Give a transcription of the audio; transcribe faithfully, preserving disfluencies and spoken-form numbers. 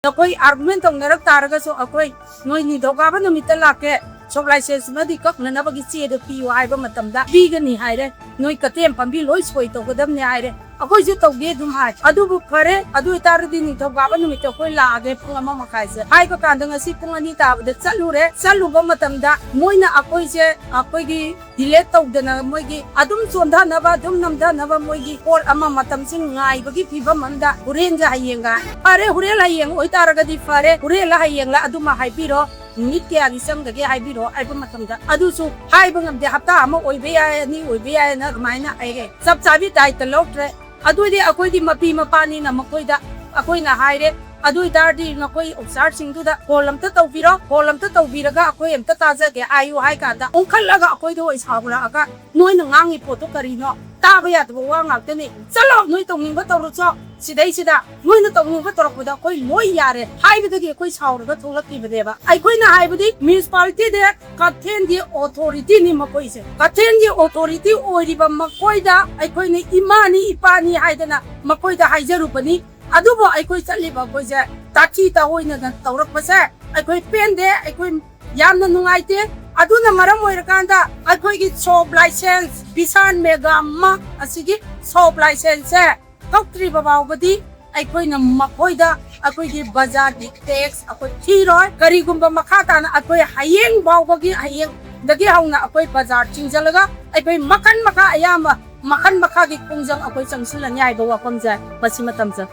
ꯅꯈꯣꯏ ꯑꯥꯔꯒꯨꯃꯦꯟ ꯇꯧꯅꯔꯛ ꯇꯥꯔꯒꯁꯨ ꯑꯩꯈꯣꯏ ꯅꯣꯏ ꯅꯤꯡꯊꯧꯀꯥꯕ ꯅꯨꯃꯤꯠꯇ ꯂꯥꯛꯀꯦ, ꯁꯣꯞ ꯂꯥꯏꯁꯦꯟꯁ ꯑꯃꯗꯤ ꯀꯛꯅꯅꯕꯒꯤ ꯆꯦꯗꯣ ꯄꯤꯌꯨ ꯍꯥꯏꯕ ꯃꯇꯝꯗ ꯄꯤꯒꯅꯤ ꯍꯥꯏꯔꯦ꯫ ꯅꯣꯏ ꯀꯇꯦꯝ ꯄꯥꯝꯕꯤ ꯂꯣꯏ ꯁꯣꯏ ꯇꯧꯒꯗꯕꯅꯦ ꯍꯥꯏꯔꯦ꯫ ꯑꯩꯈꯣꯏꯁꯨ ꯇꯧꯒꯦ ꯑꯗꯨꯝ ꯍꯥꯏ꯫ ꯑꯗꯨꯕꯨ ꯐꯔꯦ, ꯑꯗꯨ ꯑꯣꯏꯇꯥꯔꯗꯤ ꯅꯤꯡꯊꯧꯀꯥꯕ ꯅꯨꯃꯤꯠꯇ ꯑꯩꯈꯣꯏ ꯂꯥꯛꯑꯒꯦ ꯄꯨꯡ ꯑꯃ ꯃꯈꯥꯏꯁꯦ ꯍꯥꯏꯕ ꯀꯥꯟꯗ ꯉꯁꯤ ꯄꯨꯡ ꯑꯅꯤ ꯇꯥꯕꯗ ꯆꯠꯂꯨꯔꯦ꯫ ꯆꯠꯂꯨꯕ ꯃꯇꯝꯗ ꯃꯣꯏꯅ ꯑꯩꯈꯣꯏꯁꯦ ꯑꯩꯈꯣꯏꯒꯤ ꯗꯤꯂꯦ ꯇꯧꯗꯅ ꯃꯣꯏꯒꯤ ꯑꯗꯨꯝ ꯆꯣꯟꯊꯅꯕ, ꯑꯗꯨꯝ ꯅꯝꯊꯅꯕ ꯃꯣꯏꯒꯤ ꯄꯣꯠ ꯑꯃ ꯃꯇꯝꯁꯤ ꯉꯥꯏꯕꯒꯤ ꯐꯤꯕꯝ ꯑꯃꯗ ꯍꯣꯔꯦꯟꯒ ꯍꯌꯦꯡꯒ꯫ ꯐꯔꯦ, ꯍꯣꯔꯦꯟ ꯍꯌꯦꯡ ꯑꯣꯏꯇꯥꯔꯒꯗꯤ ꯐꯔꯦ, ꯍꯣꯔꯦꯟꯂ ꯍꯌꯦꯡꯂ ꯑꯗꯨꯃ ꯍꯥꯏꯕꯤꯔꯣ, ꯅꯨꯃꯤꯠ ꯀꯌꯥꯅꯤ ꯆꯪꯒꯗꯒꯦ ꯍꯥꯏꯕꯤꯔꯣ ꯍꯥꯏꯕ ꯃꯇꯝꯗ ꯑꯗꯨꯁꯨ ꯍꯥꯏꯕ ꯉꯝꯗꯦ꯫ ꯍꯞꯇꯥ ꯑꯃ ꯑꯣꯏꯕ ꯌꯥꯏ, ꯑꯅꯤ ꯑꯣꯏꯕ ꯌꯥꯏꯅ ꯑꯗꯨꯃꯥꯏꯅ ꯑꯩ ꯆꯞ ꯆꯥꯕꯤ ꯗꯥꯏꯇ ꯂꯧꯗ꯭ꯔꯦ꯫ ꯑꯗꯨꯗꯤ ꯑꯩꯈꯣꯏꯗꯤ ꯃꯄꯤ ꯃꯄꯥꯅꯤꯅ ꯃꯈꯣꯏꯗ ꯑꯩꯈꯣꯏꯅ ꯍꯥꯏꯔꯦ, "ꯑꯗꯨ ꯑꯣꯏꯇꯥꯔꯗꯤ ꯅꯈꯣꯏ ꯑꯣꯐꯤꯁꯥꯔꯁꯤꯡꯗꯨꯗ ꯀꯣꯜ ꯑꯝꯇ ꯇꯧꯕꯤꯔꯣ, ꯀꯣꯜ ꯑꯝꯇ ꯇꯧꯕꯤꯔꯒ ꯑꯩꯈꯣꯏ ꯑꯝꯇ ꯇꯥꯖꯒꯦ" ꯍꯥꯏꯌꯨ ꯍꯥꯏ ꯀꯥꯟꯗ ꯑꯣꯟꯈꯠꯂꯒ ꯑꯩꯈꯣꯏꯗ ꯑꯣꯏ ꯁꯥꯎꯔꯛꯑꯒ, "ꯅꯣꯏꯅ ꯉꯥꯡꯉꯤ ꯄꯣꯠꯇꯣ ꯀꯔꯤꯅꯣ? ꯇꯥꯕ ꯌꯥꯗꯕ ꯋꯥ ꯉꯥꯛꯇꯅꯤ꯫ ꯆꯠꯂꯣ, ꯅꯣꯏ ꯇꯧꯅꯤꯡꯕ ꯇꯧꯔꯨꯆꯣ꯫ ꯁꯤꯗꯩꯁꯤꯗ ꯅꯣꯏꯅ ꯇꯧꯅꯤꯡꯕ ꯇꯧꯔꯛꯄꯗ ꯑꯩꯈꯣꯏ ꯂꯣꯏ ꯌꯥꯔꯦ" ꯍꯥꯏꯕꯗꯒꯤ ꯑꯩꯈꯣꯏ ꯁꯥꯎꯔꯒ ꯊꯣꯛꯂꯛꯈꯤꯕꯅꯦꯕ꯫ ꯑꯩꯈꯣꯏꯅ ꯍꯥꯏꯕꯗꯤ ꯃ꯭ꯌꯨꯅꯤꯁꯤꯄꯥꯂꯤꯇꯤꯗ ꯀꯩꯊꯦꯜꯒꯤ ꯑꯣꯊꯣꯔꯤꯇꯤꯅꯤ ꯃꯈꯣꯏꯁꯦ꯫ ꯀꯩꯊꯦꯜꯒꯤ ꯑꯣꯊꯣꯔꯤꯇꯤ ꯑꯣꯏꯔꯤꯕ ꯃꯈꯣꯏꯗ ꯑꯩꯈꯣꯏꯅ ꯏꯃꯥꯅꯤ ꯏꯄꯥꯅꯤ ꯍꯥꯏꯗꯅ ꯃꯈꯣꯏꯗ ꯍꯥꯏꯖꯔꯨꯕꯅꯤ꯫ ꯑꯗꯨꯕꯨ ꯑꯩꯈꯣꯏ ꯆꯠꯂꯤꯕ ꯑꯩꯈꯣꯏꯁꯦ ꯇꯥꯊꯤ ꯇꯥꯑꯣꯏꯅꯗꯅ ꯇꯧꯔꯛꯄꯁꯦ ꯑꯩꯈꯣꯏ ꯄꯦꯟꯗꯦ, ꯑꯩꯈꯣꯏ ꯌꯥꯝꯅ ꯅꯨꯡꯉꯥꯏꯇꯦ꯫ ꯑꯗꯨꯅ ꯃꯔꯝ ꯑꯣꯏꯔꯀꯥꯟꯗ ꯑꯩꯈꯣꯏꯒꯤ ꯁꯣꯞ ꯂꯥꯏꯁꯦꯟꯁ, ꯕꯤꯁꯥꯜ ꯃꯦꯒꯥ ꯃꯥꯔꯠ ꯑꯁꯤꯒꯤ ꯁꯣꯞ ꯂꯥꯏꯁꯦꯟꯁꯁꯦ ꯀꯛꯇ꯭ꯔꯤꯕ ꯐꯥꯎꯕꯗꯤ ꯑꯩꯈꯣꯏꯅ ꯃꯈꯣꯏꯗ ꯑꯩꯈꯣꯏꯒꯤ ꯕꯖꯥꯔꯒꯤ ꯇꯦꯛꯁ ꯑꯩꯈꯣꯏ ꯊꯤꯔꯣꯏ꯫ ꯀꯔꯤꯒꯨꯝꯕ ꯃꯈꯥ ꯇꯥꯅ ꯑꯩꯈꯣꯏ ꯍꯌꯦꯡ ꯐꯥꯎꯕꯒꯤ, ꯍꯌꯦꯡꯗꯒꯤ ꯍꯧꯅ ꯑꯩꯈꯣꯏ ꯕꯖꯥꯔ ꯆꯤꯡꯁꯤꯜꯂꯒ ꯑꯩꯈꯣꯏ ꯃꯈꯟ ꯃꯈꯥ ꯑꯌꯥꯝꯕ ꯃꯈꯟ ꯃꯈꯥꯒꯤ ꯈꯣꯡꯖꯪ ꯑꯩꯈꯣꯏ ꯆꯪꯁꯤꯜꯂꯅꯤ ꯍꯥꯏꯕ ꯋꯥꯐꯝꯁꯦ ꯃꯁꯤꯃ ꯇꯝꯖꯒꯦ꯫